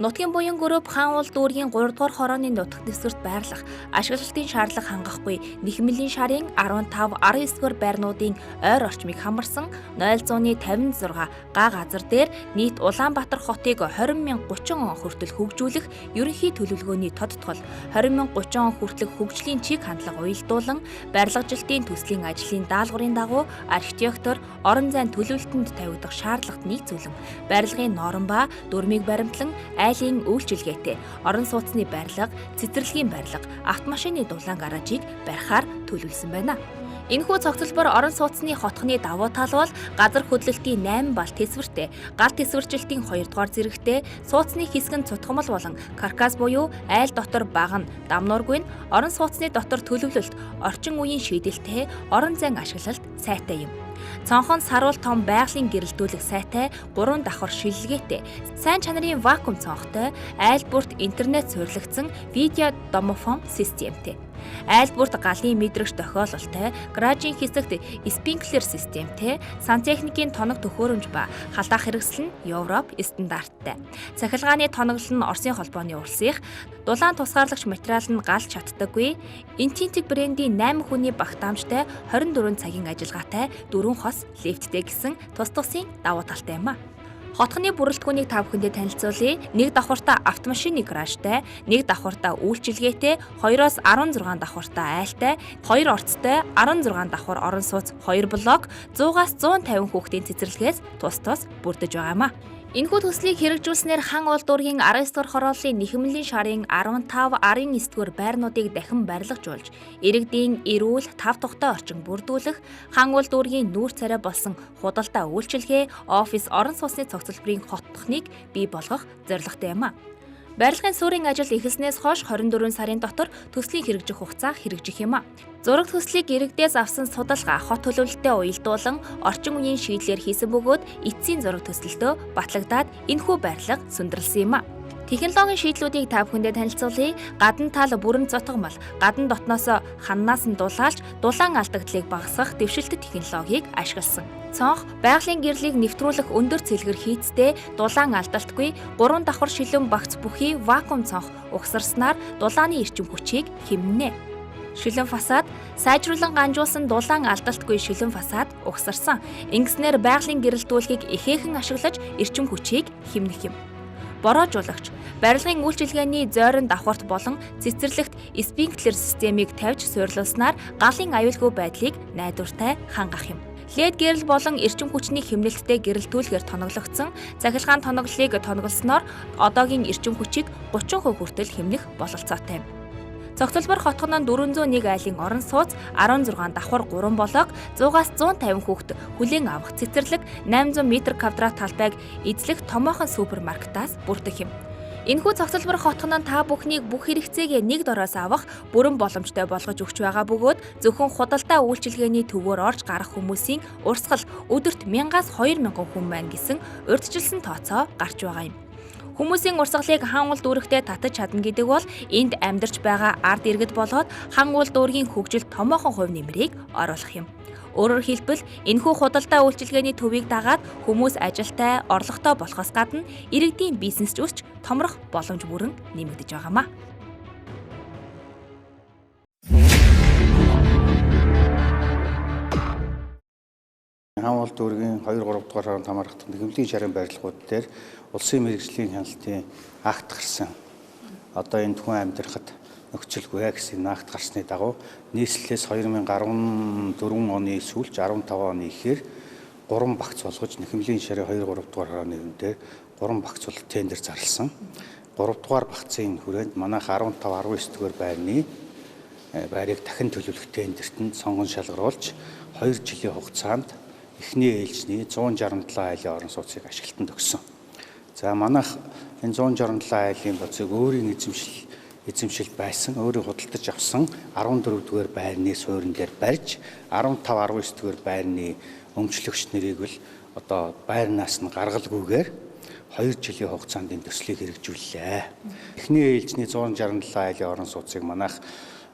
Нутгийн буян групп Хаан уул дүүргийн 3 дугаар хорооны нутагт дэвсгэрт байрлах ашиглалтын шаардлага хангахгүй Нэхмэлийн шарын 15, 19 дугаар байрнуудын ойр орчмыг хамарсан 0.56 га газар дээр нийт Улаанбаатар хотыг 20,030 он хүртэл хөгжүүлэх ерөнхий төлөвлөгөөний тодтгол 20,030 он хүртэлх хөгжлийн чиг хандлага уялдуулан барилгажилтын төслийн ажлын даалгаврын дагуу архитектор орон зайн төлөвлөлтөнд тавигдах шаардлагат нийцүүлэн барилгын норм ба дүрмийг баримтлан айлын үйлчилгээтэй орон сууцны барилга, цэцэрлэгийн барилга, автомашины дулаан гаражийг барихаар төлөвлөсөн байна. Энэхүү цогцлбор орон сууцны хотхны давуу тал бол газар хөдлөлтийн 8 балл тэсвэртэй, гал тэсвэржилтийн 2 дугаар зэрэгтэй, сууцны хэсэг нь цутгамал болон каркас буюу айл дотор баг нь дамнуургүй нь орон сууцны дотор төлөвлөлт, орчин үеийн шийдэлтэй, орон зайн ашиглалт сайтай юм. Цонхон саруул том байгалийн гэрэлтүүлэх сайтай, 3 давхар шилэлгээтэй, сайн чанарын вакуум цонхтой, айл бүрт интернет суйрлагдсан видео домофон системтэй. Айл бүрт галын мэдрэгч тохиололтой, гаражийн хэсэгт спринклер системтэй, сантехникийн тоног төхөөрөмж ба халаах хэрэгсэл нь Европ стандарттай. Цахилгааны тоноглол нь Оросын холбооны улсынх, дулаан тусгаарлагч материал нь гал чаддаггүй, Интинтик брендийн 8 хүний багтаамжтай 24 цагийн ажиллагаатай 4 хос лифттэй гэсэн тус тусын давуу талтай юм а. Хотхны бүрэлдэхүүнийг та бүхэндээ танилцуулъя. Нэг давхартаа автомашины гаражтай, нэг давхартаа үйлчилгээтэй, 2-оос 16 давхартаа айлтай, 2 орцтой, 16 давхар орон сууц, 2 блок, 100-аас 150 хүүхдийн цэцэрлэгээс тус тус бүрдэж байгаа юм а. Энэхүү төслийг хэрэгжүүлснээр Хаан уул дүүргийн 19 дугаар хорооллын Нэхэмлийн шарын 15, 19 дугаар байрнуудыг дахин барилгажуулж, иргэдийн эрүүл, тав тухтай орчин бүрдүүлэх, Хаан уул дүүргийн нүүр царай болсон худалдаа үйлчилгээ, офис, орон сууцны цогцлборын хотхныг бий болгох зорилготой юм а. Барилгын суурийн ажил эхэлснээс хойш 24 сарын дотор төслийн хэрэгжих хугацаа хэрэгжих юм а. Зураг төслийг иргэдээс авсан судалгаа хот төлөвлөлтөд уялдуулан орчин үеийн шийдлэр хийсэн бөгөөд эцсийн зураг төсөлтөө батлагдаад энэхүү барилга сүндэрлсэн юм а. Технологийн шийдлүүдийг та бүхэндээ танилцуулъя. Гадна тал бүрэн цутгамал, гадна дотноос ханнаас нь дулаалж, дулаан алдагдлыг багасгах дэвшилтэт технологиг ашигласан. Цонх байгалийн гэрлийг нэвтрүүлэх өндөр цэлгэр хийцтэй, дулаан алдалтгүй 3 давхар шилэн багц бүхий вакуум цонх угсарснаар дулааны эрчим хүчийг хэмнэнэ. Шилэн фасад сайжруулан ганжуулсан дулаан алдалтгүй шилэн фасад угсарсан. Ингэснээр байгалийн гэрэлтүүлгийг ихээхэн ашиглаж эрчим хүчийг хэмнэх юм. Бороо-жуулагч барилгын үйлчилгээний зойрон давхарт болон цэцэрлэгт спринклер системийг тавьж суйрлуулснаар галын аюулгүй байдлыг найдвартай хангах юм. LED гэрэл болон эрчим хүчний хэмнэлттэй гэрэлтүүлгээр тоноглогдсон цахилгаан тоноглолыг тоноглосноор одоогийн эрчим хүчийг 30% хүртэл хэмнэх бололцоотой юм. Цогцлбор хотгоно 401 айлын орон сууц, 16 давхар 3 блок, 100-аас 150 хүүхэд хүлээн авах цэцэрлэг, 800 м квадрат талбайг эзлэх томоохон супермаркетаас бүрдэх юм. Энэхүү цогцлбор хотгоно та бүхнийг бүх хэрэгцээгээ нэг дороос авах бүрэн боломжтой болгож өгч байгаа бөгөөд зөвхөн худалдаа үйлчилгээний төвөөр орж гарах хүмүүсийн урсгал өдөрт 1000-аас 2000 хүн байна гэсэн урьдчилсан тооцоо гарч байгаа юм. Хүмүүсийн урсгалыг Хаан уул дүүрэгтээ татаж чадна гэдэг бол энд амьдарч байгаа ард иргэд болоод Хаан уул дүүргийн хөгжилд томоохон хувь нэмрийг оруулах юм. Өөрөөр хэлбэл энэхүү худалдаа үйлчилгээний төвийг дагаад хүмүүс ажилтай, орлоготой болохоос гадна иргэдийн бизнес ч өсч томрох боломж бүрэн нэмэгдэж байгаа юм а. Хаан уул дүүргийн 2 3 дугаар хороонд хамаарах Нэхэмлийн шарын барилгууд дээр улсын мэргэжлийн хяналтын акт гарсан. Одоо энд хүн амьдрахад нөхцөлгүй гэсэн энэ акт гарсны дагуу нийслэлээс 2014 оны сүүлч 15 оны ихээр 3 багц болгож Нэхэмлийн шарын 2 3 дугаар хорооны өн дээр 3 багц бол тендер зарласан. 3 дугаар багцын хүрээнд манайх 15 19 дугаар байрны байрыг дахин төлөвлөх тендерт нь сонгон шалгаруулж 2 жилийн хугацаанд эхний ээлжний 167 айлын орон сууцыг ашиглалтанд өгсөн. За манайх энэ 167 айлын боцыг өөрийн эзэмшил байсан, өөрийн худалдаж авсан 14 дугаар байрны суурин дээр барьж 15 19 дугаар байрны өмчлөгч нарыг л одоо байрнаас нь гаргалгүйгээр 2 жилийн хугацаанд энэ төслийг хэрэгжүүллээ. Эхний ээлжний 167 айлын орон сууцыг манайх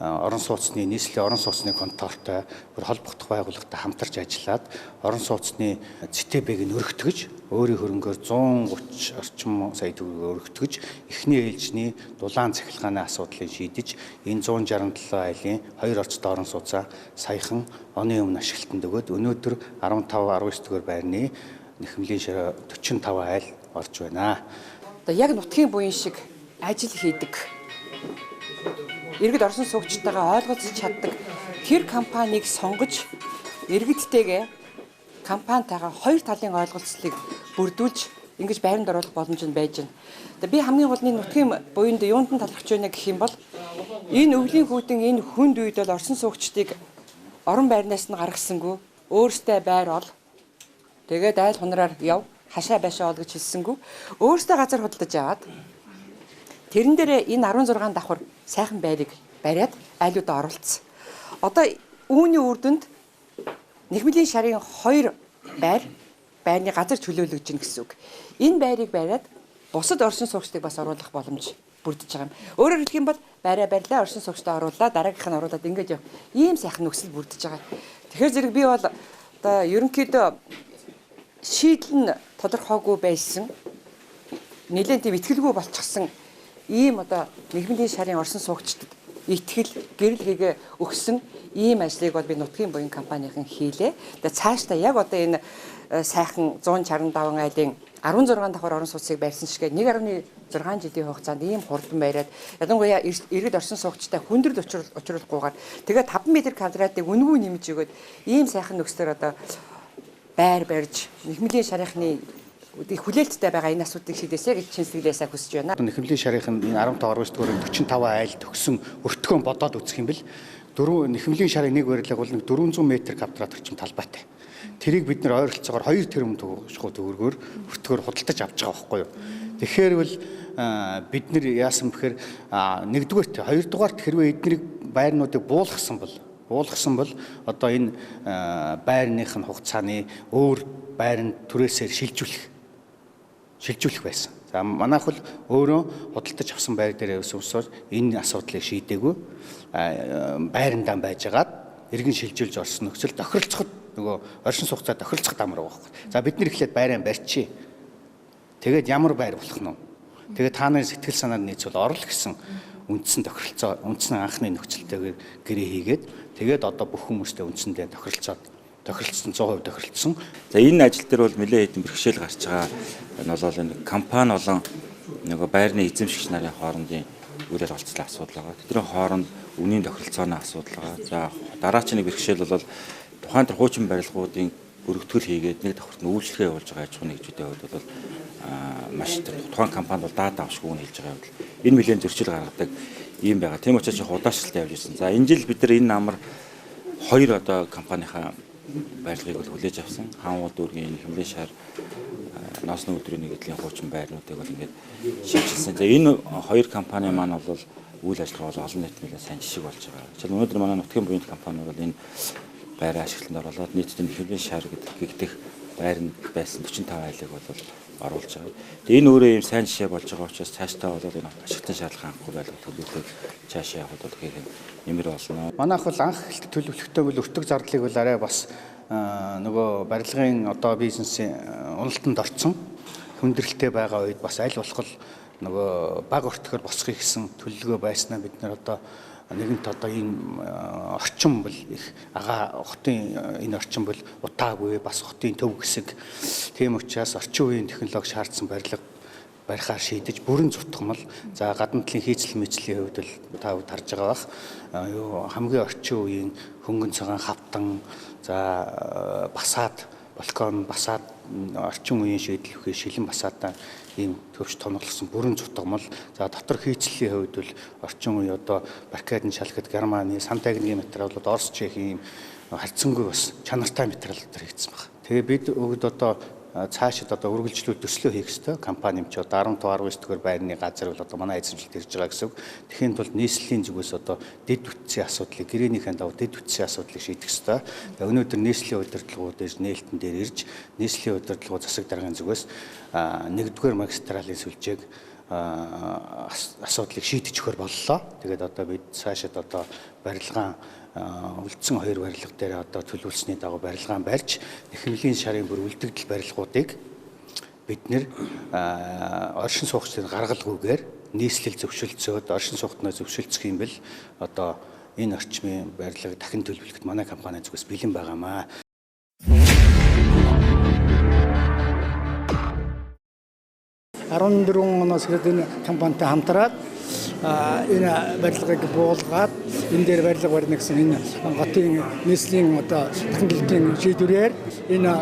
орон сууцны нийслэлийн орон сууцны контортой бүр холбогдох байгууллагатай хамтарч ажиллаад орон сууцны ЦТБ-г нь өргөтгөж өөрийн хөрөнгөөр 130 орчим сая төгрөгөөр өргөтгөж эхний ээлжний дулаан цахилгааны асуудлыг шийдэж энэ 167 айлын 2 орцтой орон сууцаа саяхан оны өмнө ашиглалтанд өгөөд өнөөдөр 15 19 дугаар байрны Нэхэмлийн шараа 45 айл орж байна. Одоо яг нутгийн буян шиг ажил хийдэг, иргэд орсон суугчтайгаа ойлголцож чаддаг тэр компанийг сонгож иргэдтэйгээ компанитайгаа хоёр талын ойлголцлыг бүрдүүлж ингэж байранд оруулах боломж нь байж байна. Тэгээ би хамгийн гол нь нутгийн буянд юунд нь талархаж байна гэх юм бол энэ өвлийн хүүтэн энэ хүнд үед бол орсон суугчдыг орон байрнаас нь гаргасангүй, өөрсдөө байр ол, тэгээд айл хунраар яв, хашаа байшаа ол гэж хэлсэнгүй, өөрсдөө газар худалдаж аваад тэрэн дээр энэ 16 давхар сайхан байрыг бариад айлуудаа оруулсан. Одоо үүний үр дүнд Нэхмэлийн шарын 2 байр байрны газар чөлөөлөгдөж гин гэсэн үг. Энэ байрыг бариад бусад оршин суугчдыг бас оруулах боломж бүрдэж байгаа юм. Өөрөөр хэлэх юм бол байраа барьлаа, оршин суугчдаа оруулаа, дараагийнх нь оруулаад ингэж яв. Ийм сайхан нөхцөл бүрдэж байгаа. Тэгэхээр зэрэг би бол одоо ерөнхийдөө шийдэл нь тодорхойгүй байсан, нэлээд тийм итгэлгүй болчихсон ийм одоо Нэхмэлийн шарын орсон суугчдад итгэл, гэрэл гэгээ өгсөн ийм ажлыг бол би нутгийн буян компанийн хийлээ. Тэгээ цаашдаа яг одоо энэ сайхан 167 айлын 16 давхар орон сууцыг барьсан шигээ 1.6 жилийн хугацаанд ийм хурдан бариад ялангуяа иргэд орсон суугчтай хүндрэл учруулахгүйгээр тэгээ 5 м квадратыг үнэгүй нэмж өгөөд ийм сайхан нөхцлөөр одоо байр барьж Нэхмэлийн шарынхны хүлээлттэй байгаа энэ асуудлыг шийдээсэй гэж чин сэтгэлээсээ хүсэж байна. Нэхмэлийн шарын энэ 15 19 дугаар 45 айл төгсөн өртгөн бодоод үзэх юм бэл дөрөв Нэхмэлийн шарын нэг барилга бол нэг 400 м квадрат орчим талбайтай. Тэрийг бид нэр ойролцоогоор 2 тэрбум төгрөгөөр өртгөөр худалдаж авч байгаа байхгүй юу. Тэгэхээр бол бид нэр яасан бэхээр нэгдүгээрт, хоёрдугаарт хэрвээ эднийг байрнуудыг буулгасан бол одоо энэ байрных нь хугацааны өөр байранд түрээсээр шилжүүлэх байсан. За манайх бол өөрөө худалдаж авсан байр дээр явсан учраас энэ асуудлыг шийдээгүй байрандаа байжгаад эргэн шилжүүлж орсон нөхцөл тохиролцоход нөгөө оршин суугцаа тохиролцоход амар байгаа байхгүй. За бид нэр эхлээд байраа барьчих. Тэгээд ямар байр болох нь вэ? Тэгээд та нарын сэтгэл санаанд нийцвэл орол гэсэн үндсэн тохиролцоо, үндсэн анхны нөхцөлтэйгээр гэрээ хийгээд тэгээд одоо бүх хүмүүстэй үндсэндээ тохиролцсон 100% тохиролцсон. За энэ ажил дээр бол нэлээд хэдэн бэрхшээл гарч байгаа. Энэ бол энэ компани болон нөгөө байрны эзэмшигч нарын хоорондын үйл олцлын асуудал байгаа. Тэдний хооронд үнийн тохиролцооны асуудал байгаа. За дараачийн нэг бэрхшээл бол тухайн тэр хуучин барилгуудын өргөтгөл хийгээд нэг давхарт нь үйлчлэгээ явуулж байгаа аж ахуйн нэгжүүдийн хувьд бол маш тухайн компанид бол дата авшгүй үн хэлж байгаа юм. Энэ нэлээд зөрчил гаргадаг ийм байгаа. Тийм учраас удаашралтай явж ирсэн. За энэ жил бид нар энэ намар хоёр одоо компанийнхаа барилгыг бол хүлээж авсан. Хаан уул дүүргийн Нэхмэлийн шар ноосны өдрийн нэгдлийн хуучин байрнуудыг бол ингээд шилжилсэн. За энэ хоёр компани маань бол үйл ажиллагаа бол олон нийт нэлээд сайн жишг болж байгаа. Жишээл өнөөдөр манай нутгийн буян компани бол энэ байраа ашиглалтанд оруулаад нийтдээ Нэхмэлийн шар гэдэг гэгдэх байранд байсан 45 айлыг бол оруулж байгаа. Тэгээ энэ өөрөө ийм сайн жишээ болж байгаа учраас цаашдаа бол энэ ашиглалтын шаардлага хангахгүй байлгах төлөвлөлтийг цаашаа явахад бол их нэмэр болно. Манайх бол анх эхэлт төлөвлөлтөө бол өртөг зардлыг бол арай бас нөгөө барилгын одоо бизнесийн уналтанд орцсон хүндрэлтэй байгаа үед бас аль болох нөгөө баг өртгөр босхийг гэсэн төлөвлөгөө байснаа бид нар одоо нэгэнт одоо ийм орчин бол их агаа хотын энэ орчин бол утаагүй бас хотын төв хэсэг. Тийм учраас орчин үеийн технологи шаардсан барилга барихаар шийдэж бүрэн зутгамал. За гадна талын хийцэл мэцлийн хувьд бол та бүд харж байгаа бах. Юу хамгийн орчин үеийн хөнгөн цагаан хавтан, за басаад, балкон басаад орчин үеийн шийдэл өгөх шилэн басаатаа ийм төвч тоногдсон бүрэн зутгамал. За дотор хийцлийн хувьд бол орчин үе одоо баркадын шалхад Германы сантагны материалууд, Орос, Чехийн ийм харьцангуй бас чанартай материалуудаар хийгдсэн байна. Тэгээ бид өгд одоо цаашид одоо үргэлжлүүл төслөө хийх ёстой. Компани юм чи одоо 15 19 дугаар байрны газар бол одоо манай эзэмшилд ирж байгаа гэсэн үг. Тэгэхийн тулд нийслэлийн зүгээс одоо дэд бүтцийн асуудлыг гэрээнийхэн дагуу дэд бүтцийн асуудлыг шийдэх ёстой. Тэгээ өнөөдөр нийслэлийн удирдлагууд ээж нээлтэн дээр ирж нийслэлийн удирдлагууд засаг даргын зүгээс нэгдүгээр магистралын сүлжээг асуудлыг шийдэж өгөхөр боллоо. Тэгээд одоо бид цаашид одоо барилгаан үлдсэн 2 барилга дээр одоо төлөвлөсний дагуу барилгаан барьж нэхэмлийн шарын бүр үлдэгдэл барилгуудыг бид нэр оршин суугчдын гаргалгүйгээр нийслэл зөвшөлдсөөд оршин суугтнаа зөвшөлдсөх юм бэл одоо энэ орчмын барилгыг дахин төлөвлөхөд манай компани зүгээс бэлэн байгаамаа. 14 оноос эхлээд энэ компанитай хамтраад энэ барилгыг буулгаад энэ дээр барилга барина гэсэн энэ хотын нийслэлийн одоо дахин төлөлтийн шийдвэрээр энэ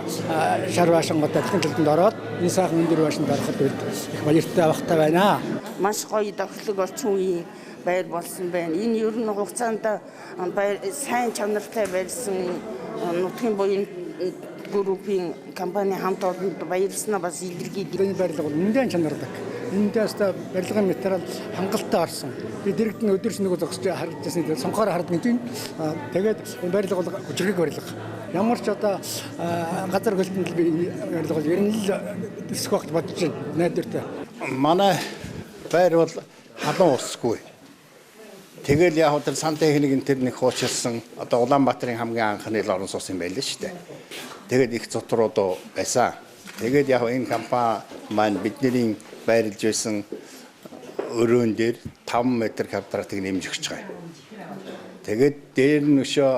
шар байшин одоо дахин төлөлтөнд ороод энэ сайхан өндөр байшинд ороход бид их баяртай багтай байна. Маш гоё тохиолдол орчин үеийн байр болсон байна. Энэ ер нь хугацаанд байр сайн чанартай барьсан нутгийн буян группийн компани хамт олонд баярлснаа бас илэрхийлье. Энэ барилга бол нэлээд чанардаг. Эндээс та барилгын материал хангалттай орсон. Би дэрэгд нь өдөр шөнөгүй зогсож харж байсан. Цонхоор хардна гэж байна. Тэгээд энэ барилга бол хүчрхэг барилга. Ямар ч одоо газар хөлтөнд би барилга бол ер нь л өсөх байх бодож байна. Найдвартай. Манай байр бол халуун усгүй. Тэгэл яг тэр сантехник энэ тэр нэг хуучилсан одоо Улаанбаатарын хамгийн анхны л орон сууц юм байл л шүү дээ. Тэгээд их зутрууд байсан. Тэгээд яг энэ компани маань бидний байрлаж байсан өрөөн дээр 5 м квадратыг нэмж өгч байгаа юм. Тэгээд дээр нь өшөө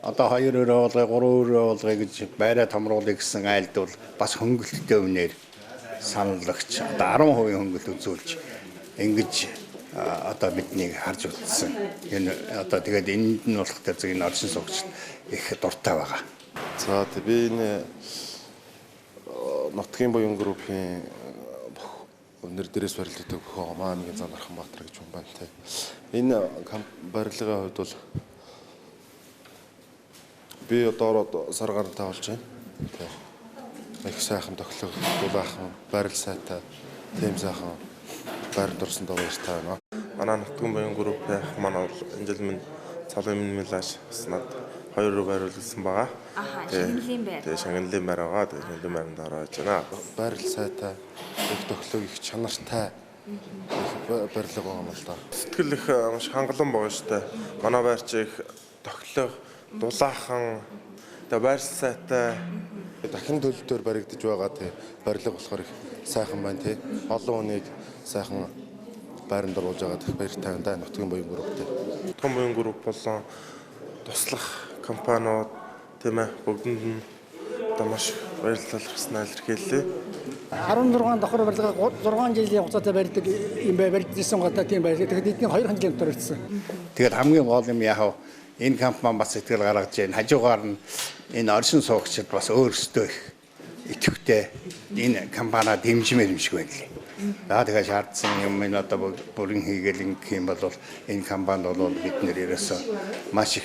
одоо 2 өрөө болгоё, 3 өрөө болгоё гэж байраа томруулъя гэсэн айлд бол бас хөнгөлөлттэй үнээр саналагч одоо 10% хөнгөлөлт үзүүлж ингэж одоо биднийг харж үзсэн. Энэ одоо тэгээд энд нь болох тэр зүг энэ оршин суугчид их дуртай байгаа. За би энэ нутгийн буян группийн өнөр дээрээс барилгатай бүх байгаа аймгийн Зандархан Баатар гэж хүн байна те. Энэ барилгын хувьд бол би одоо ороод сар гарантай болж байна. Тэ. Их сайхан тохиолдол дулаахан барил сайтай тийм сайхан байранд орсон доо баяртай байна. Манай нутгийн буян групп ах маань бол энэ жил минь цалын минь снад 2 руу байруулсан байгаа. Шагналын байр. Тэгээ шагналын байр байгаа. Тэгээ шагналын байранд орож байна. Байрал сайтай, их тохиолдол их чанартай их барилга байгаа юм л да. Сэтгэл их маш хангалуун байгаа шүү дээ. Манай байр чи их тохиолдол дулаахан тэгээ байр сайтай. Дахин төлөлтөөр баригдаж байгаа тий барилга болохоор их сайхан байна тий. Олон хүнийг сайхан байранд оруулж байгаад их баяртай байна да нутгийн буян групптэй. Нутгийн буян групп болон туслах компаниуд тийм бүгдэнд нь одоо маш баярлалаа илэрхийллээ. 16 давхар барилга 6 жилийн хугацаатай барьдаг юм барьжсэн гадаа тийм барилга. Тэгэхээр эдний 2 жилийн дотор барьсан. Тэгээд хамгийн гол юм яах вэ? Энэ компани бас сэтгэл гаргаж байна. Хажуугаар нь энэ оршин суугчид бас өөрсдөө их идэвхтэй энэ компаниа дэмжмээр юм шиг байна лээ. За тэгэхээр шаардсан юм энэ одоо бүрэн хийгээл ингэх юм бол энэ компанид бол бид нэр ерөөсөө маш их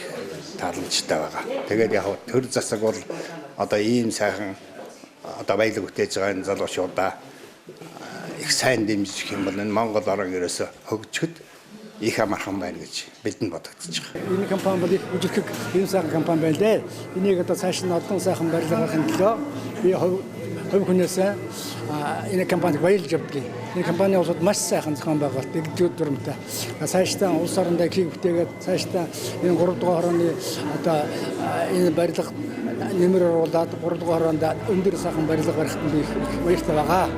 тааламжтай байгаа. Тэгээд яг төр засаг бол одоо ийм сайхан одоо баялаг бүтээж байгаа энэ залуучуудаа их сайн дэмжих юм бол энэ Монгол орон ерөөсөө хөгжөхөд их амархан байна гэж бидэнд бодогдож байгаа. Энэ компани бол их үжирхэг ийм сайхан компани байна лээ. Энийг одоо цааш нь олон сайхан барилга гаргахын төлөө би хувь хүнээсээ энэ компаниг баярлж явдаг. Энэ компани улсууд маш сайхан зохион байгуулалт, эгдүүд дүрмтэй. Цаашдаа улс орондоо ихийг бүтээгээд цаашдаа энэ 3 дугаар хорооны одоо энэ барилга нэмэр оруулаад 3 дугаар хороонд өндөр сайхан барилга барихад би их баяртай байгаа.